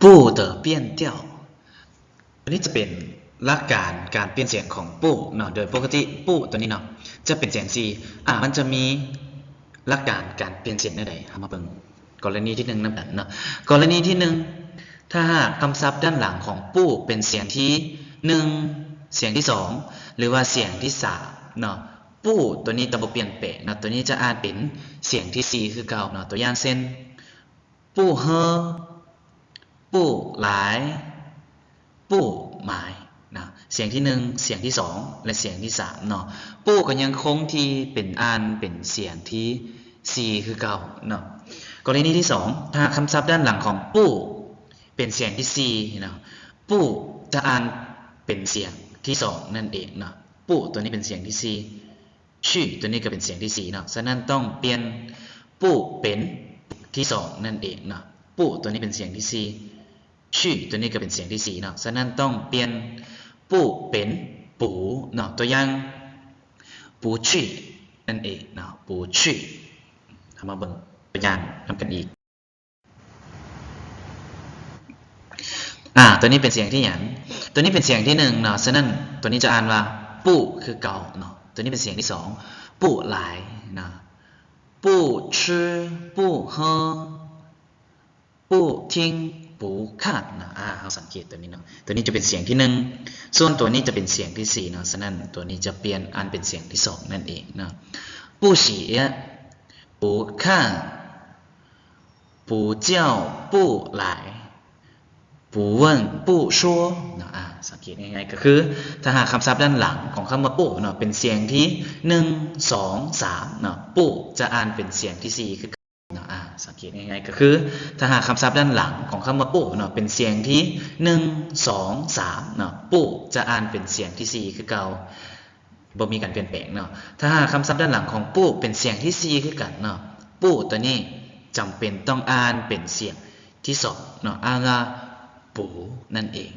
不的变调 ຕົວນີ້ຈະເປັນຫຼັກການການປ່ຽນສຽງຂອງ 不 ເນາະ. ໂດຍປົກກະຕິ 不 ຕົວນີ້ເນາະ ຈະເປັນສຽງສີ່ ອາ ມັນຈະມີຫຼັກການການປ່ຽນສຽງແນວໃດ ເຮົາມາເບິ່ງກໍລະນີທີໜຶ່ງນຳກັນເນາະ. ກໍລະນີທີໜຶ່ງ ຖ້າຫາກຄຳສັບດ້ານຫຼັງຂອງ 不 ເປັນສຽງທີໜຶ່ງ ສຽງທີສອງ ຫຼືວ່າສຽງທີສາມເນາະ, 不 ຕົວນີ້ຈະບໍ່ປ່ຽນແປງເນາະ, ຕົວນີ້ຈະອ່ານເປັນສຽງທີສີ່ຄືເກົ່າເນາະ. ຕົວຢ່າງເຊັ່ນ 不喝 不来 不买 ນະ ສຽງທີໜຶ່ງ ສຽງທີສອງ ແລະ ສຽງທີສາມເນາະ. 不 ກໍຍັງຄົງທີ່ເປັນ ອ່ານເປັນສຽງທີສີ່ຄືເກົ່າເນາະ. ກໍລະນີທີສອງ ຖ້າຄຳສັບດ້ານຫຼັງຂອງ 不 ເປັນສຽງທີສີ່ເນາະ, 不 ຈະອ່ານເປັນສຽງທີສອງນັ້ນເອງເນາະ. 不 ຕົວນີ້ເປັນສຽງທີສີ່ 去 ຕົວນີ້ກໍເປັນສຽງທີສີ່ເນາະ, ສະນັ້ນຕ້ອງປ່ຽນ 不 ເປັນ 不 ທີສອງນັ້ນເອງເນາະ. 不 ຕົວນີ້ເປັນສຽງທີສີ່ 去 ຕົວນີ້ກໍເປັນສຽງທີສີ່ເນາະ, ສະນັ້ນຕ້ອງປ່ຽນ 不 ເປັນ 不 ເນາະ. ຕົວຢ່າງ 不去 ນັ້ນເອງເນາະ, 不去. ເຮົາມາເບິ່ງຕົວຢ່າງນຳກັນອີກ. ອາ ຕົວນີ້ເປັນສຽງທີຫຍັງ? ຕົວນີ້ເປັນສຽງທີໜຶ່ງເນາະ, ສະນັ້ນຕົວນີ້ຈະອ່ານວ່າ 不 ຄືເກົ່າເນາະ. ຕົວນີ້ເປັນສຽງທີສອງ 不来 ນະ, 不吃不喝不听不看 ນະ. ອາ ເຮົາສັງເກດຕົວນີ້ເນາະ, ຕົວນີ້ຈະເປັນສຽງທີໜຶ່ງ ສ່ວນຕົວນີ້ຈະເປັນສຽງທີສີ່ເນາະ, ສະນັ້ນຕົວນີ້ຈະປ່ຽນອ່ານເປັນສຽງທີສອງນັ້ນເອງເນາະ. 不写不看 不叫不来不问不说 ເນາະ. ອາ ສັງເກດງ່າຍໆກໍຄື ຖ້າຫາກຄຳສັບດ້ານຫຼັງຂອງຄຳວ່າ 不 ເນາະ ເປັນສຽງທີໜຶ່ງ ສອງ ສາມ ເນາະ, 不 ຈະອ່ານເປັນສຽງທີສີ່ຄືເກົ່າເນາະ. ອາ ສັງເກດງ່າຍໆກໍຄື ຖ້າຫາກຄຳສັບດ້ານຫຼັງຂອງຄຳວ່າ 不 ເນາະ ເປັນສຽງທີໜຶ່ງ ສອງ ສາມ ເນາະ, 不 ຈະອ່ານເປັນສຽງທີສີ່ຄືເກົ່າ. ບໍ່ມີການປ່ຽນແປງເນາະ. ຖ້າຫາກຄຳສັບດ້ານຫຼັງຂອງ 不 ເປັນສຽງທີສີ່ຄືກັນເນາະ, 不 ຕົວນີ້ຈຳເປັນຕ້ອງອ່ານເປັນສຽງທີສອງເນາະ, ອ່ານວ່າ 不 ນັ້ນເອງ.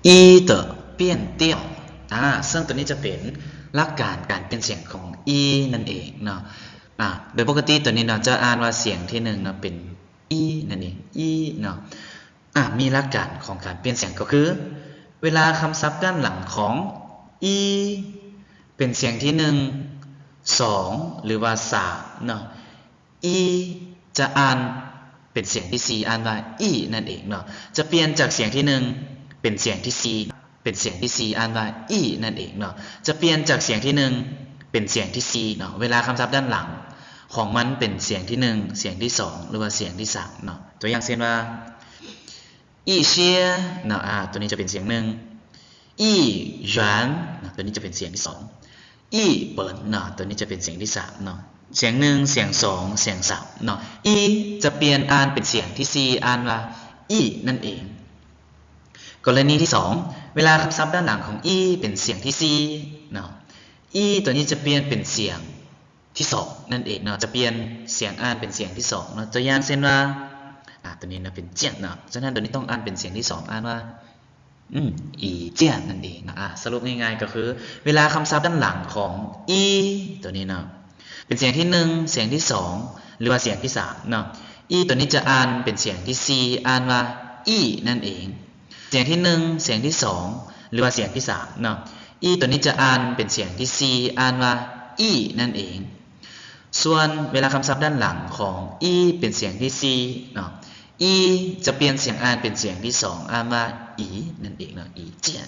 一的变调 ອາ ເຊິ່ງຕົວນີ້ຈະເປັນຫຼັກການການປ່ຽນສຽງຂອງ 一 ນັ້ນເອງເນາະ. ອາ ໂດຍປົກກະຕິຕົວນີ້ເນາະ ຈະອ່ານວ່າສຽງທີໜຶ່ງເນາະ ເປັນ 一 ນັ້ນເອງ, 一 ເນາະ. ອາ ມີຫຼັກການຂອງການປ່ຽນສຽງກໍຄື ເວລາຄຳສັບດ້ານຫຼັງຂອງ 一 ເປັນສຽງທີໜຶ່ງ ສອງ ຫຼືວ່າສາມເນາະ, 一 ຈະອ່ານເປັນສຽງທີສີ່ ອ່ານວ່າ 一 ນັ້ນເອງເນາະ. ຈະປ່ຽນຈາກສຽງທີໜຶ່ງເປັນສຽງທີສີ່ ເປັນສຽງທີສີ່ ອ່ານວ່າ 一 ນັ້ນເອງເນາະ. ຈະປ່ຽນຈາກສຽງທີໜຶ່ງເປັນສຽງທີສີ່ເນາະ ເວລາຄຳສັບດ້ານຫຼັງຂອງມັນເປັນສຽງທີໜຶ່ງ ສຽງທີສອງ ຫຼືວ່າສຽງທີສາມເນາະ. ຕົວຢ່າງເຊັ່ນວ່າ 一些 ເນາະ, ອາ ຕົວນີ້ຈະເປັນສຽງໜຶ່ງ. 一元 ເນາະ, ຕົວນີ້ຈະເປັນສຽງທີສອງ. 一本 ເນາະ, ຕົວນີ້ຈະເປັນສຽງທີສາມເນາະ. ສຽງໜຶ່ງ ສຽງສອງ ສຽງສາມເນາະ. 一 ຈະປ່ຽນອ່ານເປັນສຽງທີສີ່ ອ່ານວ່າ 一 ນັ້ນເອງ. ກໍລະນີທີສອງ ເວລາຄຳສັບດ້ານຫຼັງຂອງ 一 ເປັນສຽງທີສີ່ເນາະ, 一 ຕົວນີ້ຈະປ່ຽນເປັນສຽງທີສອງນັ້ນເອງເນາະ, ຈະປ່ຽນສຽງອ່ານເປັນສຽງທີສອງເນາະ. ຕົວຢ່າງເຊັ່ນວ່າ ອາ ຕົວນີ້ນະເປັນ 见 ເນາະ, ສະນັ້ນຕົວນີ້ຕ້ອງອ່ານເປັນສຽງທີສອງ ອ່ານວ່າ ອືມ 一见 ນັ້ນເອງເນາະ. ອາ ສະຫຼຸບງ່າຍໆກໍຄື ເວລາຄຳສັບດ້ານຫຼັງຂອງ 一 ຕົວນີ້ເນາະ ເປັນສຽງທີໜຶ່ງ ສຽງທີສອງ ຫຼືວ່າສຽງທີສາມເນາະ, 一 ຕົວນີ້ຈະອ່ານເປັນສຽງທີສີ່ ອ່ານວ່າ 一 ນັ້ນເອງ. ສຽງທີໜຶ່ງ ສຽງທີສອງ ຫຼືວ່າສຽງທີສາມເນາະ, 一 ຕົວນີ້ຈະອ່ານເປັນສຽງທີສີ່ ອ່ານວ່າ 一 ນັ້ນເອງ. ສ່ວນເວລາຄຳສັບດ້ານຫຼັງຂອງ 一 ເປັນສຽງທີສີ່ເນາະ, 一 ຈະປ່ຽນສຽງອ່ານເປັນສຽງທີສອງ ອ່ານວ່າ 一 ນັ້ນເອງເນາະ, 一见.